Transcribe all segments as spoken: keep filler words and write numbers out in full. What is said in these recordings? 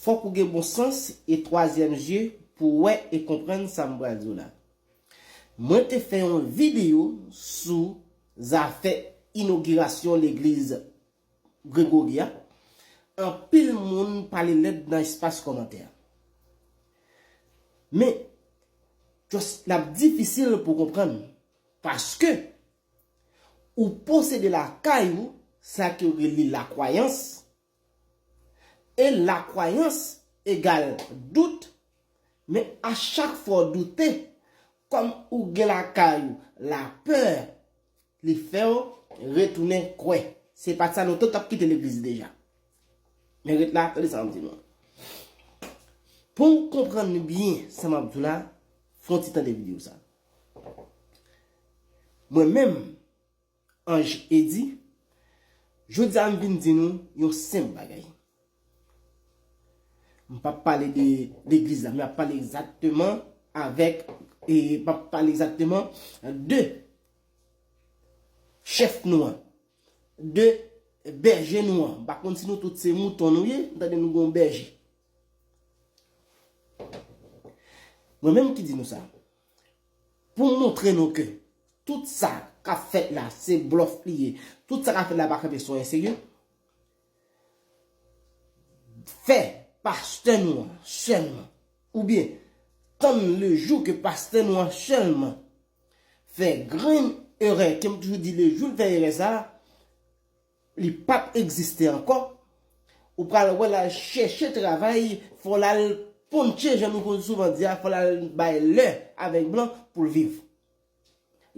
Fòk ou gen bon sans e twazyèm zye pou w wè e konprann sa m pral di w la. Mwen te fè yon videyo sou zafè inogirasyon legliz Gregori a. Anpil moun pale lèd nan espas kòmantè a. Men, just l ap difisil pou konprann. Paske ou posede lakay ou sa ke yo rele lakwayans. E lakwayans egal dout. Men a chak fwa w doute, kòm ou gen lakay ou lapè, li fè w retounen kwè. Se pa sa nou tout t ap kite legliz deja. Men ret la, tande sa m di nou. Pou w konprann byen sa m ap di w la, fè yon ti tande videyo sa. Mwen menm, Ange Eddy, jodi a m vin di nou yon senp bagay. M p ap pale de legliz la, men m ap pale egzakteman avèk, e m ap pale egzakteman de chèf nou an, de bèje nou an. M pa konn si nou tout se mouton nou ye, m tande nou gon bèje. Mwen menm ki di nou sa. Pou m montre nou ke tout sa k ap fèt la, se blòf li ye. Tout sa k ap fèt la pa kanpe sou anyen serye. Fè pastè nou an sèlman. Oubyen, tann le jou ke pastè nou an sèlman fè grenn erè, ke m toujou di le jou l fè erè sa, li p ap egziste ankò. Ou pral wè l al chèche travay, fò l al ponche, jan nou konn souvan di a, fò l al bay lè avèk blan pou l viv.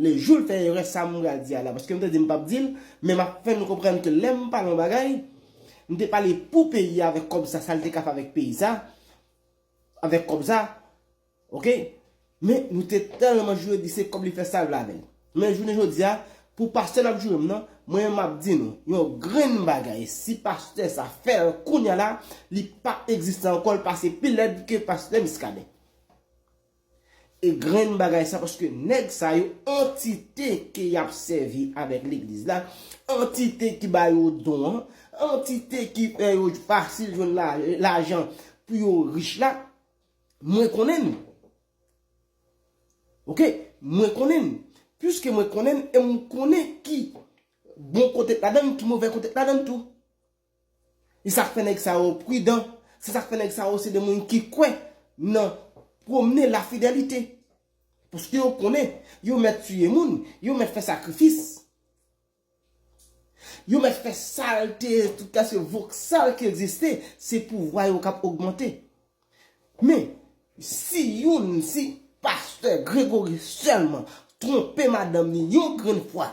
Le jou l fè erè sa m pral di a la, paske m te di m p ap di l, men m ap fè nou konprann ke lè m pale yon bagay, m te pale pou peyi a avèk kòb sa, sa l te ka fè avèk peyi sa, avèk kòb sa, oke? Men nou te tèlman joure di se kòb li fè sa l vle avè l. Men jounen jodi a, pou pastè l ap joure m nan, mwen m ap di nou, yon grenn bagay, si pastè sa fè l kounye a la, li p ap egziste ankò, l pase pi lèd ke pastè Muscadin. E grenn bagay sa, paske nèg sa yo, antite ke y ap sèvi avèk legliz la, antite ki ba yo don an, antite ki fè yo fasil jwenn la- lajan pou yo rich la, mwen konnen l. Oke? Mwen konnen l. Piske mwen konnen l, e m konnen ki bon kote t ladan l, ki move kote t ladan l tou. E sa k fè nèg sa yo pridan. Se sa k fè nèg sa yo se de moun ki kwè nan pwomne lafidelite. Paske yo konnen, yo mèt tiye moun, yo mèt fè sakrifis. Yo mèt fè salte, tout kalite voksal ki egziste, se pouvwa yo k ap ogmante. Men, si youn, si pastè Gregory sèlman twonpe madanm li yon grenn fwa,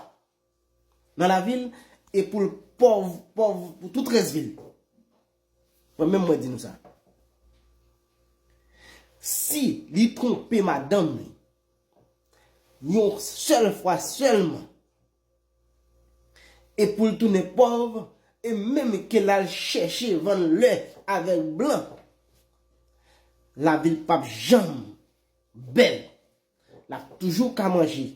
nan lavi l, e pou l pòv, pòv pou tout rès vi l. Mwen menm mwen di nou sa. Si li twonpe madanm li yon sèl fwa sèlman, e pou l tounen pòv, e menm ke l al chèche vann lè avèk blan, lavi l p ap janm bèl. L ap toujou ka manje.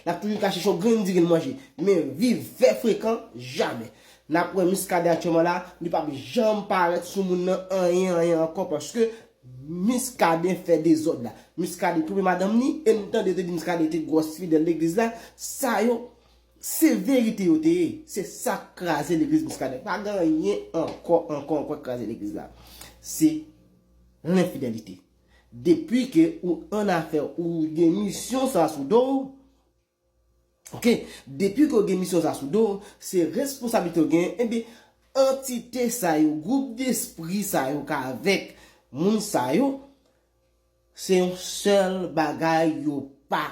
L ap toujou ka chèche yon grenn diri l manje. Men viv fè frekan, jamè. N ap wè Muscadin aktyèlman la, li p ap janm parèt sou moun nan anyen, anyen ankò, paske Muscadin fè dezòd la. Muscadin twonpe madanm li, e n tande yo te di Muscadin te gwòs fidèl legliz la. Sa yo, se verite yo te ye. Se sa k kraze legliz Muscadin. Pa gen anyen ankò, ankò, ankò k kraze legliz la. Se lenfidelite. Depi ke ou annafè, ou gen misyon sa sou do w, oke, depi ke ou gen misyon sa sou do w, se responsablite ou gen, ebyen, antite sa yo, gwoup despri sa yo k avèk moun sa yo, se yon sèl bagay yo pa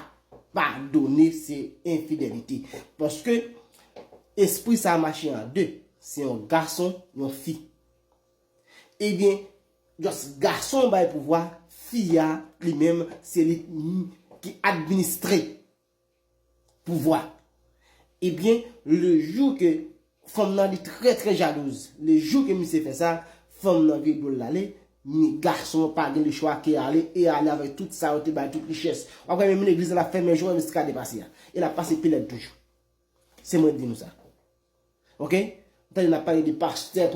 padone, se enfidelite. Paske espri sa mache an de, se yon gason, yon fi. Ebyen, just gason bay pouvwa, fi a, li menm, se li ki administre pouvwa. Ebyen, le jou ke fanm nan li trè, trè jalouz, le jou ke misye fè sa, fanm nan vire do l ale, men gason an pa gen lechwa ke ale, e ale avèk tout sa yo te bay, tout richès. W ap wè menm legliz la, l ap fèmen jou, misye ka depase a. E l ap pase pi lèd toujou. Se mwen k di nou sa. Oke? Tande n ap pale de pastè,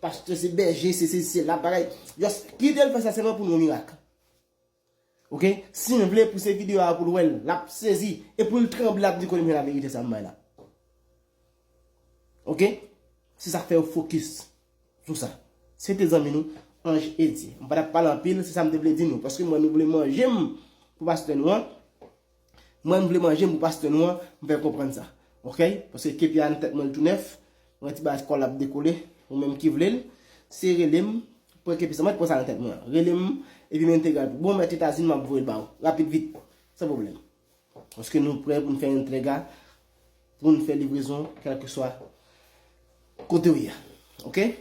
pastè se bèje, se sesi, se la bagay. Just kite l fè sa sèlman pou n wè mirak. Oke? Si n vle pou se videyo a pou l wè l, l ap sezi. E pou l tranble, l ap di kote m jwenn laverite sa m bay la. Oke? Se sa k fè yo fokis sou sa. Se te zanmi nou, Ange Eddy. M pa t ap pale anpil, se sa m te vle di nou. Paske mwen, nou vle manje m pou pastè nou an. Mwen, m vle manje m pou pastè nou an, m fè konprann sa. Oke? Paske kepi a nan tèt mwen, l tou nèf. Mwen ti bagay kò l ap dekole. Ou menm ki vle l, se rele m, pran kepi sa. Mwen, pran sa nan tèt mwen an. Rele m, epi m entegre l pou. Bon, mèt Etazini, m ap voye l ba ou. Rapid, vit. San pwoblèm. Paske nou prè pou n fè entrega, pou n fè livrezon, kèlkeswa kote w ye a. Oke?